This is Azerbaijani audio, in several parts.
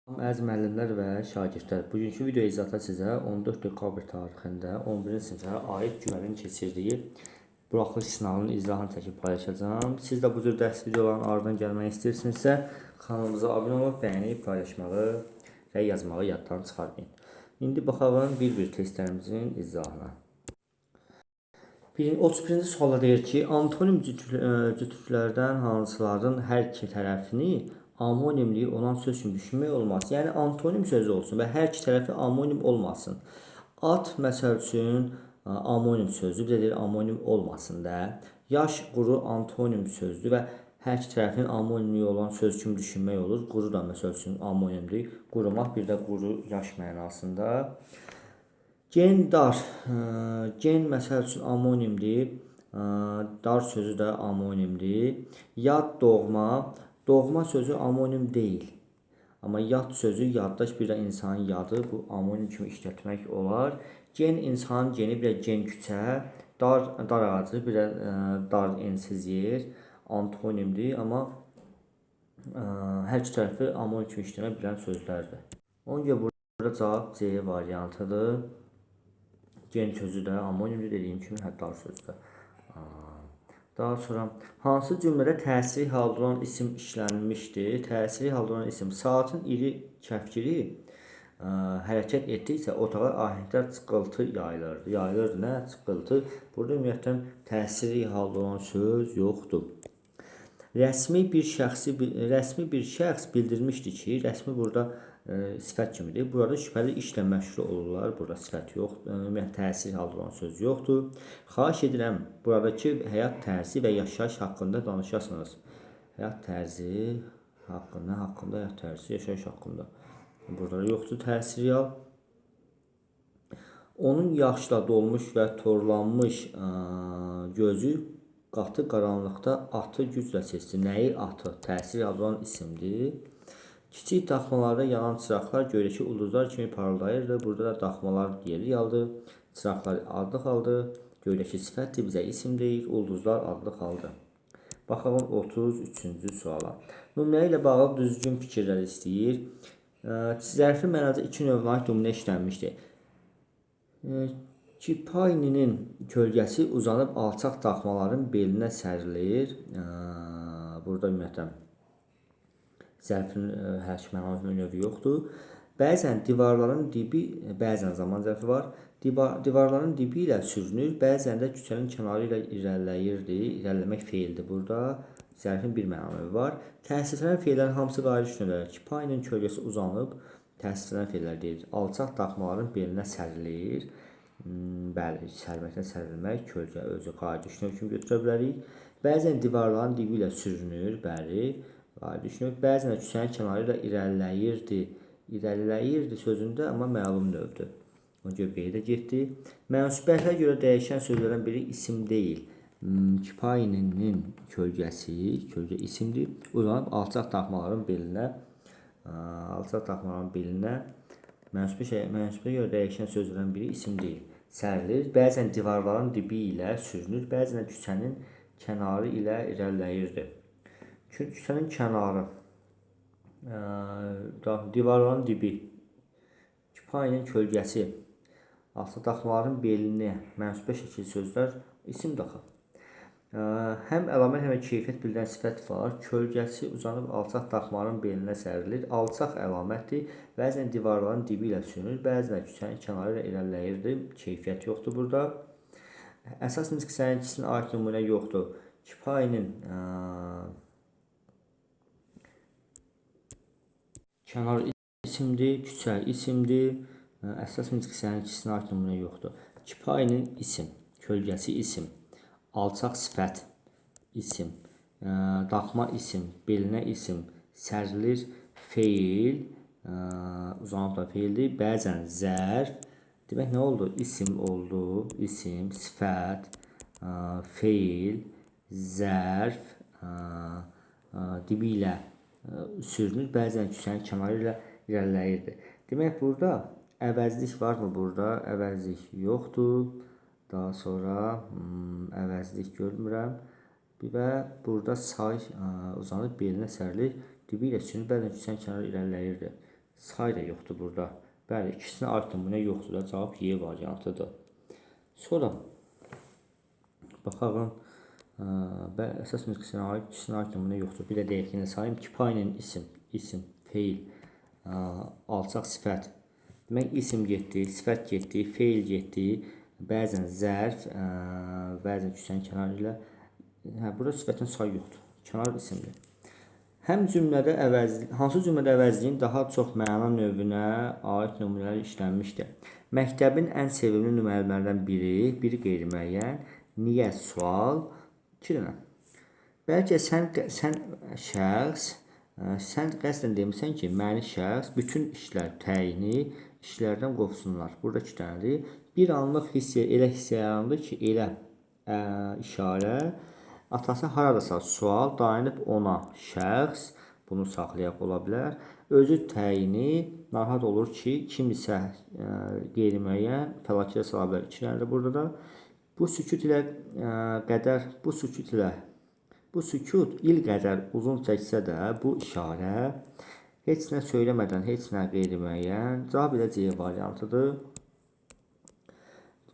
Əziz müəllimlər və şagirdlər, bugünkü video izahatda sizə 14 dekabr tarixində 11-ci sinifə aid Güvənin keçirdiyi buraxılış sınavının izahını çəkib paylaşacağam. Siz də bu cür dərs videolarının ardından gəlmək istəyirsinizsə, kanalımıza abunə olub, bəyənib, paylaşmağı və yazmağı yaddan çıxarmayın. İndi baxalım bir-bir testlərimizin izahına. 31-ci sualda deyir ki, antonim cütlüklərdən hansıların hər iki tərəfini amonimliyi olan söz kimi düşünmək olmaz. Yəni antonim sözü olsun və hər iki tərəfi amonim olmasın. At məsəl üçün amonim sözdür. Bizə deyir amonim olmasın da. Yaş, quru antonim sözdür və hər iki tərəfin amonimliyi olan söz kimi düşünmək olur. Quru da məsəl üçün amonimdir. Qurumaq bir də quru yaş mənasında. Gen dar. Gen məsəl üçün amonimdir. Dar sözü də amonimdir. Yad doğma. Doğma sözü amonim deyil. Amma yad sözü yaddaş, bir də insanın yadı, bu amonim kimi işlətmək olar. Gen insanın geni, bir də gen küçə, dar, dar ağacı, bir də dar ensiz yer antonimdir, amma hər iki tərəfi amonim kimi işlənə bilən sözlərdir. Ona görə burada cavab C variantıdır. Gen sözü də amonimdir, dediyim kimi, hə, dar sözü də. Daha sonra hansı cümlədə təsiri halda olan isim işlənmişdir? Təsiri halda olan isim saatın iri kəfkiri hərəkət etdikcə otağa ahəngdar çıqıltı yayılırdı. Yayılırdı nə? Çıqıltı. Burada ümumiyyətlə təsiri halda olan söz yoxdur. Rəsmi bir şəxs bildirmişdi ki, rəsmi burada sifət kimidir. Burada şübhəli işlə məşğul olurlar. Burada sifət yoxdur. Ümumiyyətlə təsir halda olan söz yoxdur. Xahiş edirəm, buradakı həyat tərzi və yaşayış haqqında danışasınız. Həyat tərzi haqqında, həyat tərzi, yaşayış haqqında. Burada yoxdur təsir hal. Onun yaşla dolmuş və torlanmış gözü qatı qaranlıqda atı güclə seçdi. Nəyi atı? Təsir halda olan isimdir. Kiçik daxmalarda yanan çıraqlar göydəki ulduzlar kimi parıldayırdı. Burada da daxmalar yerli aldı, çıraqlar adlıq aldı. Göydəki sifətdir, bizə isim deyir, ulduzlar adlıq aldı. Baxalım 33-cü suala. Nümunə ilə bağlı düzgün fikirlər istəyir. Zərfi mənada iki növünə aid nümunə işlənmişdir. Kipayninin kölgəsi uzanıb alçaq daxmaların belinə sərilir. Burada ümumiyyətlə zərfin hər iki mənalı növü yoxdur. Bəzən divarların dibi, bəzən zaman zərfi var. Divarların dibi ilə sürünür, bəzən də küçənin kənarı ilə irəliləyirdi. İrəliləmək feildir burada. Zərfin bir məna növü var. Təsirlənən feillərin hamısı qayıdış növləri. Kipaynın kölgəsi uzanıb, təsirlənən feillər deyir. Alçaq daxmaların belinə sərilir. Bəli, sərməkdən sərilmək, kölgə özü qayıdış növü kimi götürə bilərik. Bəzən divarların dibi ilə sürünür, bəli. Düşünür, bəzən də küçənin kənarı ilə irəliləyirdi. İrəliləyirdi sözündə, amma məlum növdür. Ona görə B də getdi. Mənsubiyyətə görə dəyişən sözlərdən biri isim deyil. Kipayninin kölgəsi, kölgə isimdir. Uzanıb alçaq daxmaların belinə, mənsubiyyətə görə dəyişən sözlərdən biri isim deyil. Sərilir. Bəzən divarların dibi ilə sürünür, bəzən də küçənin kənarı ilə irəliləyirdi. Küçənin kənarı, divarların dibi, kipaynın kölgəsi, alçaq daxmaların belinə mənsubə şəkilli sözlər isim daxı. Həm əlamət, həm də keyfiyyət bildirən sifət var. Kölgəsi uzanıb alçaq daxmaların belinə sərilir. Alçaq əlamətdir. Bəzən divarların dibi ilə sürünür, bəzən də küçənin kənarı ilə irəliləyirdi. Keyfiyyət yoxdur burada. Əsas nitq sənətçisinə aid nümunə yoxdur. Kipaynın kənar isimdir, küçə isimdir. Əsas nitq sənətçisinə aid nümunə yoxdur. Kipaynın isim, kölgəsi isim, alçaq sifət isim, daxma isim, belinə isim, sərilir feil, uzanıb da feildir. Bəzən zərf, demək nə oldu? İsim oldu, isim, sifət, feil, zərf, dibi ilə sürünür, bəzən küçənin kənarı ilə irəliləyirdi. Demək, burada əvəzlik varmı burada? Əvəzlik yoxdur. Daha sonra əvəzlik görmürəm. Və burada say uzanıb belinə sərilir, dibi ilə sürünür, bəzən küçənin kənarı irəliləyirdi. Say da yoxdur burada. Bəli, ikisinə aid nümunə yoxdur da. Cavab Y variantıdır. Sonra baxaq. Əsas nitqisinə aid, ikisinə aid nümunə yoxdur. Bir də deyək yenə sayım. Kipa ilə isim, isim, feil, alçaq sifət. Demək, isim getdi, sifət getdi, feil getdi. Bəzən zərf, bəzən küçənin kənarı ilə. Hə, burada sifətin sayı yoxdur. Kənar isimdir. Həm cümlədə hansı cümlədə əvəzliyin daha çox məna növünə aid nümunələr işlənmişdir? Məktəbin ən sevimli müəllimlərindən biri, biri qeyri-müəyyən, niyə sual, 2 dənə. Bəlkə sən şəxs, sən qəsdən demisən ki, məni şəxs bütün işlər təyini işlərdən qovsunlar. Burada 2 dənədir. Bir anlıq hiss, elə hiss yarandı ki, elə işarə atası haradasa sual dayanıb ona şəxs, bunu saxlayaq ola bilər. Özü təyini narahat olur ki, kimisə qeyri-müəyyən fəlakətə sala bilər. 2 dənədir burada da. Bu sükut ilə qədər, bu sükut ilə, bu sükut il qədər uzun çəksə də bu işarə heç nə söyləmədən, heç nə qeyri-müəyyən. Cavab ilə C variantıdır.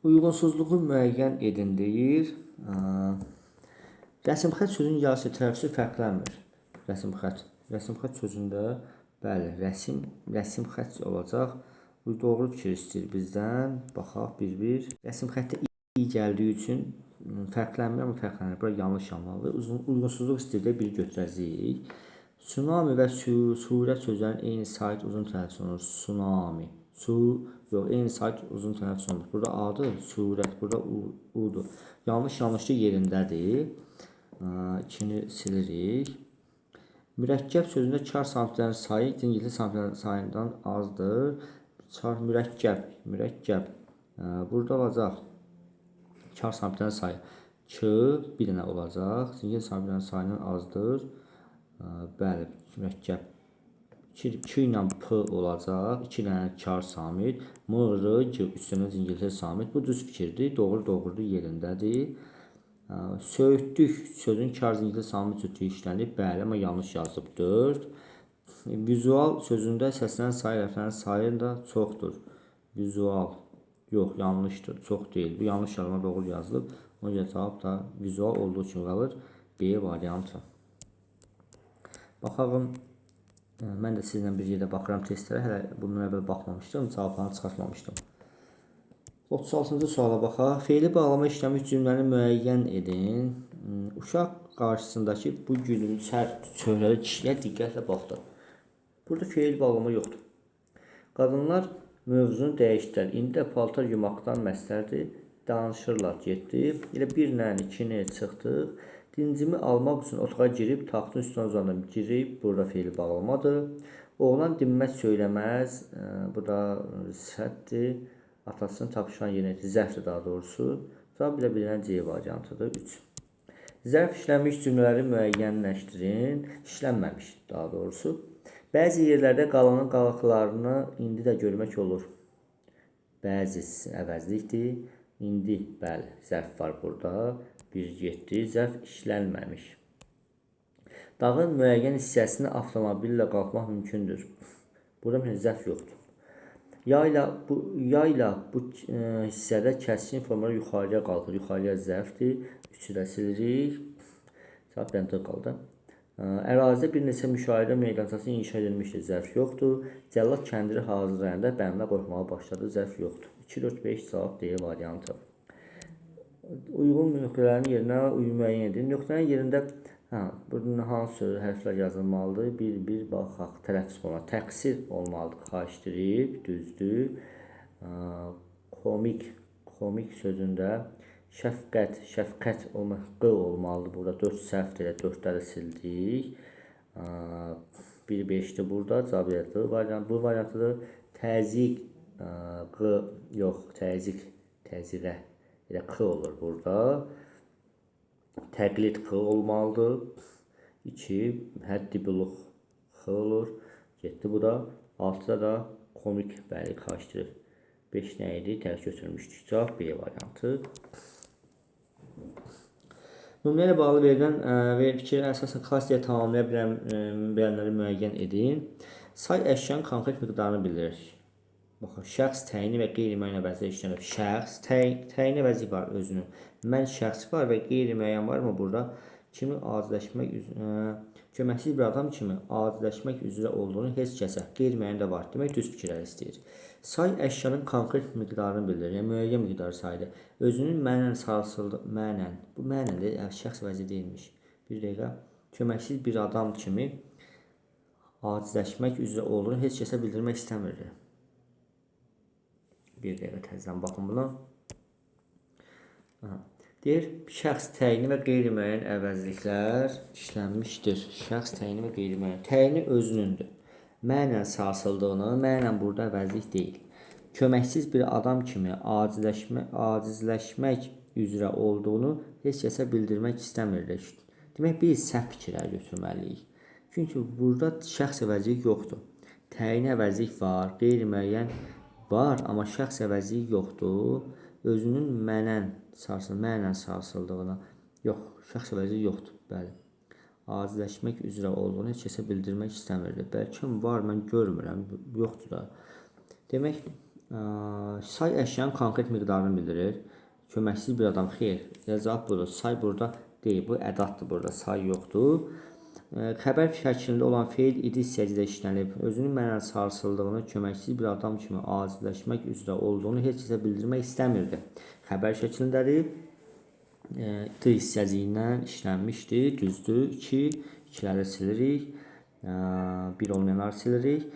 Uyğunsuzluğu müəyyən edin deyir. Rəsm-xətt sözünün yarısı tələffüzü fərqlənmir. Rəsm-xətt. Rəsm-xətt sözündə bəli, rəsm-xətt olacaq. Bu doğru fikir istəyir bizdən. Baxaq bir-bir. Rəsm-xəttdə i gəldiyi üçün fərqlənmir, amma fərqlənir. Bura yanlış yanmalıdır. Uyğunsuzluq istəyir də bir götürəcəyik. Tsunami və surət sözlərinin eyni sayt uzun tələffüz olunur. Tsunami. Su, yox, eyni sayt uzun tələffüz olunur. Burada adır, surət, burada udur. Yanlış yanlışlı yerindədir. İkini silirik. Mürəkkəb sözündə kar samitlərin sayı cingilti samitlərin sayından azdır. Kar, mürəkkəb, mürəkkəb. Burada olacaq. Kar samitlərin sayı K bir dənə olacaq. Zingil samitlərin sayından azdır. Bəli, mürəkkəb. 2 ilə P olacaq. 2 dənə kar samit. M, R, G 3 dənə zingilti samit. Bu düz fikirdir. Doğru, doğrudur, yerindədir. Söyüddük sözün kar zingilti samit cütlüyü işlənib. Bəli, amma yanlış yazıb 4. Vizual sözündə səslənən sayı hərflərin sayı da çoxdur. Vizual. Yox, yanlışdır. Çox deyil. Bu yanlış yazma doğru yazılıb. Ona görə cavab da vizual olduğu kimi qalır. B variantı. Baxalım. Mən də sizinlə bir yerdə baxıram testlərə. Hələ bundan əvvəl baxmamışdım. Cavablarını çıxartmamışdım. 36-cı suala baxaq. Feili bağlama işləmiş cümləni müəyyən edin. Uşaq qarşısındakı bu gülümsər çöhrəli kişiyə diqqətlə baxdı. Burada feil bağlama yoxdur. Qadınlar mövzunu dəyişdilər. İndi də paltar yumaqdan məstərdir. Danışırlar, getdi. Elə birlə ikini çıxdıq. Dincimi almaq üçün otağa girib, taxtın üstünə uzandım. Girib, burada feili bağlamadır. Oğlan dinməz söyləməz. Bu da sifətdir. Atasının tapşıran yerinə zərfdir daha doğrusu. Cavab ilə bilinən C variantıdır. 3. Zərf işlənmiş cümlələri müəyyənləşdirin. İşlənməmiş daha doğrusu. Bəzi yerlərdə qalanın qalıqlarını indi də görmək olur. Bəzi əvəzlikdir. İndi, bəli, zərf var burada. 1 getdi. Zərf işlənməmiş. Dağın müəyyən hissəsini avtomobillə qalxmaq mümkündür. Burada bir zərf yoxdur. Yayla bu hissədə kəskin formada yuxarıya qalxır. Yuxarıya zərfdir. 3-ü də silirik. Cavab bəndə qaldı. Ərazidə bir neçə müşahidə meydançası inşa edilmişdir. Zərf yoxdur. Cəllad kəndiri hazırlayanda bəndə qorxmağa başladı. Zərf yoxdur. 2, 4, 5 cavab D variantı. Uyğun nöqtələrin yerinə müəyyən edin. Nöqtələrin yerində burada hansı hərflər yazılmalıdır? Bir-bir baxaq. Tələffüz olmalıdır. Təqsir olmalıdır. Xaşdirib, düzdür. Komik, komik sözündə şəfqət, şəfqət olmaq, q olmalıdır. Burada 4 səhvdir, elə 4-ləri sildik. 1, 5-dir burada. Cavab elə D variantı. Bu variantıdır. Təzyiq, q yox, təzyiq, təzyiqə. Elə K olur burada. Təqlid X olmalıdır. 2, həddi buluq X olur. Getdi bu da. 6-da da komik, bəli, karışdırıb. 5 nə idi? Tərs götürmüşdük. Cavab B variantı. Nümunə ilə bağlı verilən və fikirə əsasən klassiya tamamlaya bilənləri müəyyən edin. Say əşyanın konkret miqdarını bildirir. Baxın, şəxs təyini və qeyri-müəyyən əvəzlik işlənib. Şəxs təyini əvəzlik var özünün. Mən şəxsi var və qeyri-müəyyən varmı burada? Kimi acizləşmək üzrə, köməksiz bir adam kimi acizləşmək üzrə olduğunu heç kəsə qeyri-müəyyən də var. Demək, düz fikirlər istəyir. Say əşyanın konkret miqdarını bildirir. Yəni müəyyən miqdarı saydır. Özünün mənən sarsıldı, mənən. Bu mənən də şəxs əvəzi deyilmiş. Bir dəqiqə. Köməksiz bir adam kimi acizləşmək üzrə olduğunu heç kəsə bildirmək istəmirdi. Bir dəqiqə təzədən baxın buna. Aha. Deyir, şəxs təyini və qeyri-müəyyən əvəzliklər işlənmişdir. Şəxs təyini və qeyri-müəyyən. Təyini özünündür. Mənən sarsıldığını, mənən burada əvəzlik deyil. Köməksiz bir adam kimi acizləşmək üzrə olduğunu heç kəsə bildirmək istəmirdi. Demək, biz səhv fikirlər götürməliyik. Çünki burada şəxs əvəzlik yoxdur. Təyini əvəzlik var, qeyri-müəyyən var, amma şəxs əvəzliyi yoxdur. Özünün mənən sarsıldığına, yox, şəxs əvəzliyi yoxdur, bəli. Acizləşmək üzrə olduğunu heç kəsə bildirmək istəmirdi. Bəlkə var, mən görmürəm, yoxdur da. Demək, say əşyanın konkret miqdarını bildirir. Köməksiz bir adam, xeyr, cavab budur. Say burada deyil, bu ədaddır burada, say yoxdur. Xəbər şəklində olan feil idi hissəcidə işlənib. Özünün mənən sarsıldığını, köməksiz bir adam kimi acizləşmək üzrə olduğunu heç kəsə bildirmək istəmirdi. Xəbər şəklindədir. D hissəciyindən işlənmişdir. Düzdür. 2, ikiləri silirik. 1 olmayanları silirik.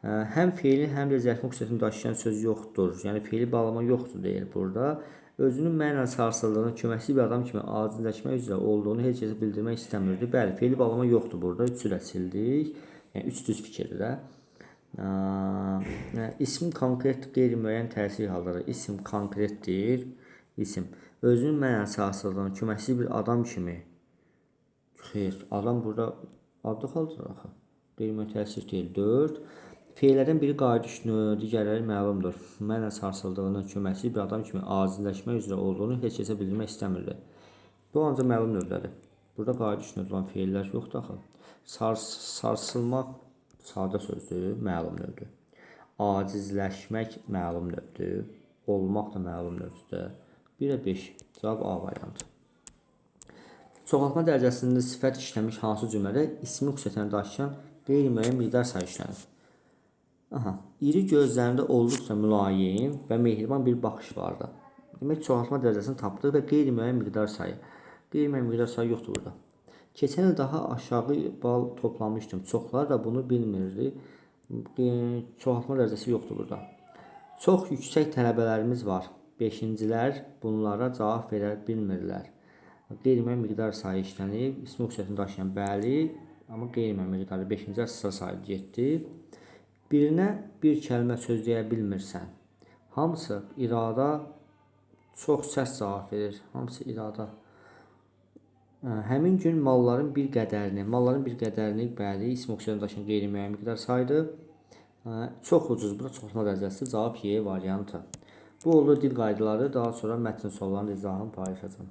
Həm feilin, həm də zərfin xüsusiyyətini daşıyan söz yoxdur. Yəni, feili bağlama yoxdur deyir burada. Özünün mənən sarsıldığını, köməksiz bir adam kimi acizləşmək üzrə olduğunu heç kəsə bildirmək istəmirdi. Bəli, feili bağlama yoxdur burada. 3-ü də sildik. Yəni, 3 düz fikirdir də. İsm konkret qeyri-müəyyən təsir haldadır. İsm konkretdir. İsm. Özünün mənən sarsıldığını, köməksiz bir adam kimi. Xeyr, adam burada adlı haldır axı. Qeyri-müəyyən təsir deyil. 4. Feillərdən biri qayıdış növü, digərləri məlumdur. Mənən sarsıldığını, köməksiz bir adam kimi acizləşmək üzrə olduğunu heç kəsə bildirmək istəmirdi. Bu ancaq məlum növdədir. Burada qayıdış növdə olan feillər yoxdur axı. Sarsılmaq sadə sözdür, məlum növdür. Acizləşmək məlum növdür. Olmaq da məlum növdür. 1-ə 5. Cavab A variantı. Çoxaltma dərəcəsində sifət işləmiş hansı cümlədə ismi xüsusiyyətini daşıyan qeyri-müəyyən miqdar sayı işlənir? Aha, iri gözlərində olduqca mülayim və mehriban bir baxış vardı. Demək, çoxaltma dərəcəsini tapdıq və qeyri-müəyyən miqdar sayı. Qeyri-müəyyən miqdar sayı yoxdur burada. Keçən il daha aşağı bal toplamışdım. Çoxları da bunu bilmirdi. Çoxaltma dərəcəsi yoxdur burada. Çox yüksək tələbələrimiz var. Beşincilər bunlara cavab verə bilmirlər. Qeyri-müəyyən miqdar sayı işlənib. İsmi xüsusiyyətini daşıyan bəli, amma qeyri-müəyyən miqdarı beşincilər sıra sayı getdi. Birinə bir kəlmə söz deyə bilmirsən. Hamısı irada çox səs cavab verir. Hamısı irada. Həmin gün malların bir qədərini, bəli, ismi xüsusiyyətini daşıyan qeyri-müəyyən miqdar saydı. Çox ucuz, bura çoxaltma dərəcəsi, cavab Y variantı. Bu oldu dil qaydaları. Daha sonra mətn suallarının izahını paylaşacağım.